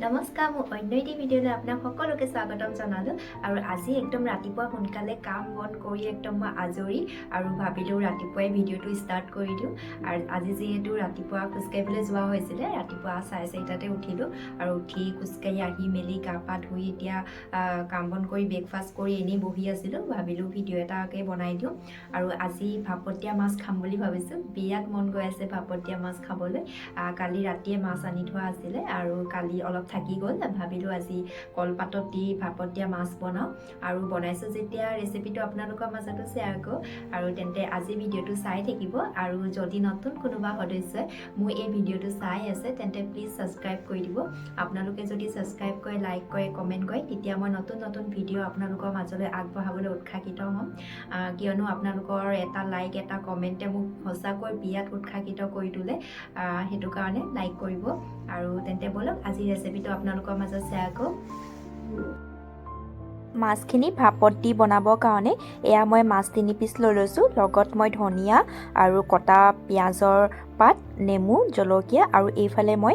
নমস্কাৰ, মোৰ অন্য এটি ভিডিঅ'লৈ আপোনাক সকলোকে স্বাগতম জনালোঁ। আৰু আজি একদম ৰাতিপুৱা সোনকালে কাম বন কৰি একদম মই আজৰি আৰু ভাবিলোঁ ৰাতিপুৱাই ভিডিঅ'টো ষ্টাৰ্ট কৰি দিওঁ। আৰু আজি যিহেতু ৰাতিপুৱা খোজকাঢ়িবলৈ যোৱা হৈছিলে, ৰাতিপুৱা 4:30তে উঠিলোঁ আৰু উঠি খোজকাঢ়ি আহি মেলি গা পা ধুই এতিয়া কাম বন কৰি ব্ৰেকফাষ্ট কৰি এনেই বহি আছিলোঁ। ভাবিলোঁ ভিডিঅ' এটাকে বনাই দিওঁ। আৰু আজি ভাপত দিয়া মাছ খাম বুলি ভাবিছোঁ। বিৰাট মন গৈ আছে ভাপত দিয়া মাছ খাবলৈ। কালি ৰাতিয়ে মাছ আনি থোৱা আছিলে আৰু কালি অলপ থাকি গ'ল। ভাবিলোঁ আজি কলপাতত দি ভাপত দিয়া মাছ বনাওঁ। আৰু বনাইছোঁ যেতিয়া ৰেচিপিটো আপোনালোকৰ মাজতো শ্বেয়াৰ কৰোঁ। আৰু তেন্তে আজি ভিডিঅ'টো চাই থাকিব। আৰু যদি নতুন কোনোবা সদস্যই মোৰ এই ভিডিঅ'টো চাই আছে, তেন্তে প্লিজ ছাবস্ক্ৰাইব কৰি দিব। আপোনালোকে যদি ছাবস্ক্ৰাইব কৰে, লাইক কৰে, কমেণ্ট কৰে, তেতিয়া মই নতুন নতুন ভিডিঅ' আপোনালোকৰ মাজলৈ আগবঢ়াবলৈ উৎসাহিত হ'ম। কিয়নো আপোনালোকৰ এটা লাইক, এটা কমেণ্টে মোক সঁচাকৈ বিৰাট উৎসাহিত কৰি তোলে। সেইটো কাৰণে লাইক কৰিব। আৰু তেন্তে ব'লক, আজি ৰেচিপিটো আপোনালোকৰ মাজত শ্বেয়াৰ কৰোঁ। মাছখিনি ভাপত দি বনাবৰ কাৰণে এয়া মই মাছ 3 পিচ লৈ লৈছোঁ। লগত মই ধনিয়া আৰু কটা পিঁয়াজৰ পাত, নেমু, জলকীয়া আৰু এইফালে মই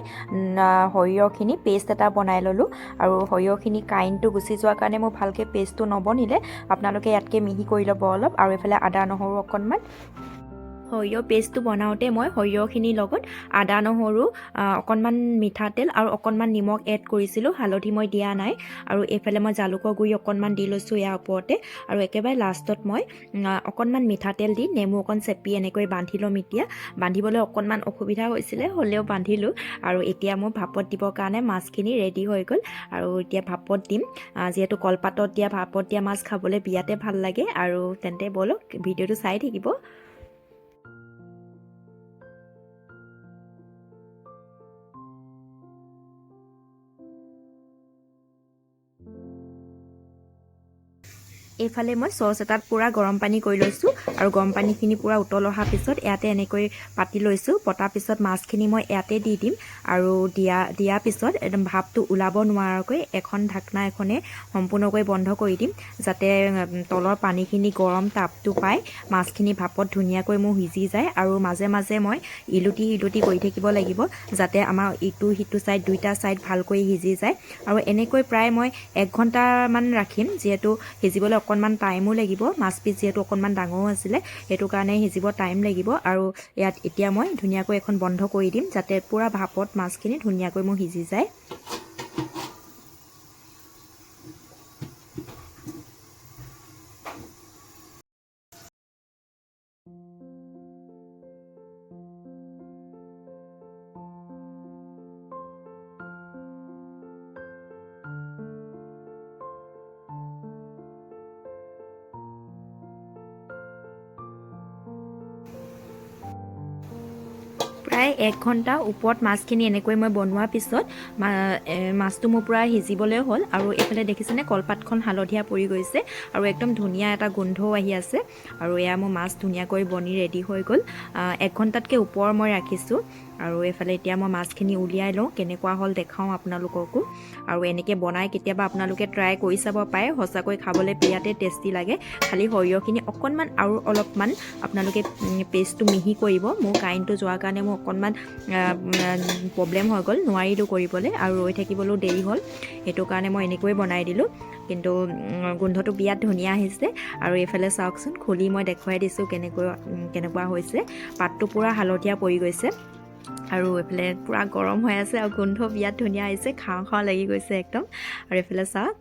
সৰিয়হখিনি পেষ্ট এটা বনাই ল'লোঁ। আৰু সৰিয়হখিনি কাৰেণ্টটো গুচি যোৱাৰ কাৰণে মোৰ ভালকৈ পেষ্টটো নবনিলে। আপোনালোকে ইয়াতকৈ মিহি কৰি ল'ব অলপ। আৰু এইফালে আদা নহৰু অকণমান। সৰিয়হ পেষ্টটো বনাওঁতে মই সৰিয়হখিনিৰ লগত আদা নহৰু, অকণমান মিঠাতেল আৰু অকণমান নিমখ এড কৰিছিলোঁ। হালধি মই দিয়া নাই। আৰু এইফালে মই জালুকৰ গুড়ি অকণমান দি লৈছোঁ ইয়াৰ ওপৰতে। আৰু একেবাৰে লাষ্টত মই অকণমান মিঠাতেল দি নেমু অকণ চেপি এনেকৈ বান্ধি ল'ম। এতিয়া বান্ধিবলৈ অকণমান অসুবিধা হৈছিলে, হ'লেও বান্ধিলোঁ। আৰু এতিয়া মোৰ ভাপত দিবৰ কাৰণে মাছখিনি ৰেডি হৈ গ'ল। আৰু এতিয়া ভাপত দিম। যিহেতু কলপাতত দিয়া ভাপত দিয়া মাছ খাবলৈ বিৰাটে ভাল লাগে। আৰু তেন্তে ব'লক, ভিডিঅ'টো চাই থাকিব। এইফালে মই চচ এটাত পূৰা গৰম পানী কৰি লৈছোঁ। আৰু গৰম পানীখিনি পূৰা উতল অহাৰ পিছত ইয়াতে এনেকৈ পাতি লৈছোঁ। পতাৰ পিছত মাছখিনি মই ইয়াতে দি দিম। আৰু দিয়া দিয়াৰ পিছত একদম ভাপটো ওলাব নোৱাৰাকৈ এখন ঢাকনা এখনে সম্পূৰ্ণকৈ বন্ধ কৰি দিম, যাতে তলৰ পানীখিনি গৰম তাপটো পাই মাছখিনি ভাপত ধুনীয়াকৈ মোৰ সিজি যায়। আৰু মাজে মাজে মই ইলুটি সিলুটি কৰি থাকিব লাগিব, যাতে আমাৰ ইটো সিটো ছাইড, দুইটা ছাইড ভালকৈ সিজি যায়। আৰু এনেকৈ প্ৰায় মই এক ঘণ্টামান ৰাখিম, যিহেতু সিজিবলৈ অকণমান টাইমো লাগিব। মাছ পিচ যিহেতু অকণমান ডাঙৰো আছিলে, সেইটো কাৰণে সিজিব টাইম লাগিব। আৰু ইয়াত এতিয়া মই ধুনীয়াকৈ এখন বন্ধ কৰি দিম, যাতে পূৰা ভাপত মাছখিনি ধুনীয়াকৈ মোৰ সিজি যায়। প্ৰায় এক ঘণ্টা ওপৰত মাছখিনি এনেকৈ মই বনোৱাৰ পিছত মাছটো মোৰ পূৰা সিজিবলৈ হ'ল। আৰু এইফালে দেখিছেনে, কলপাতখন হালধীয়া পৰি গৈছে আৰু একদম ধুনীয়া এটা গোন্ধও আহি আছে। আৰু এয়া মোৰ মাছ ধুনীয়াকৈ বনি ৰেডি হৈ গ'ল। এক ঘণ্টাতকৈ ওপৰ মই ৰাখিছোঁ। আৰু এইফালে এতিয়া মই মাছখিনি উলিয়াই লওঁ, কেনেকুৱা হ'ল দেখাওঁ আপোনালোককো। আৰু এনেকৈ বনাই কেতিয়াবা আপোনালোকে ট্ৰাই কৰি চাব পাৰে। সঁচাকৈ খাবলৈ বিৰাটেই টেষ্টি লাগে। খালি সৰিয়হখিনি অকণমান আৰু অলপমান আপোনালোকে পেষ্টটো মিহি কৰিব। মোৰ কাৰেণ্টটো যোৱাৰ কাৰণে মোৰ অকণমান প্ৰব্লেম হৈ গ'ল, নোৱাৰিলোঁ কৰিবলৈ আৰু ৰৈ থাকিবলৈও দেৰি হ'ল। সেইটো কাৰণে মই এনেকৈয়ে বনাই দিলোঁ। কিন্তু গোন্ধটো বিৰাট ধুনীয়া আহিছে। আৰু এইফালে চাওকচোন, খুলি মই দেখুৱাই দিছোঁ কেনেকৈ কেনেকুৱা হৈছে। পাতটো পূৰা হালধীয়া পৰি গৈছে আৰু এইফালে পূৰা গৰম হৈ আছে আৰু গোন্ধ বিৰাট ধুনীয়া আহিছে। খাওঁ খাওঁ লাগি গৈছে একদম। আৰু এইফালে চাওক।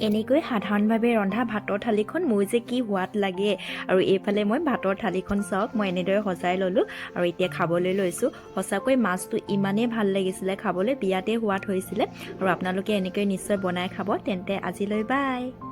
এনেকৈ সাধাৰণভাৱে ৰন্ধা ভাতৰ থালিখন মোৰ যে কি সোৱাদ লাগে! আৰু এইফালে মই ভাতৰ থালিখন চাওক, মই এনেদৰে সজাই ল'লোঁ আৰু এতিয়া খাবলৈ লৈছোঁ। সঁচাকৈ মাছটো ইমানেই ভাল লাগিছিলে খাবলৈ, বিৰাটেই সোৱাদ হৈছিলে। আৰু আপোনালোকে এনেকৈ নিশ্চয় বনাই খাব। তেন্তে আজিলৈ বাই।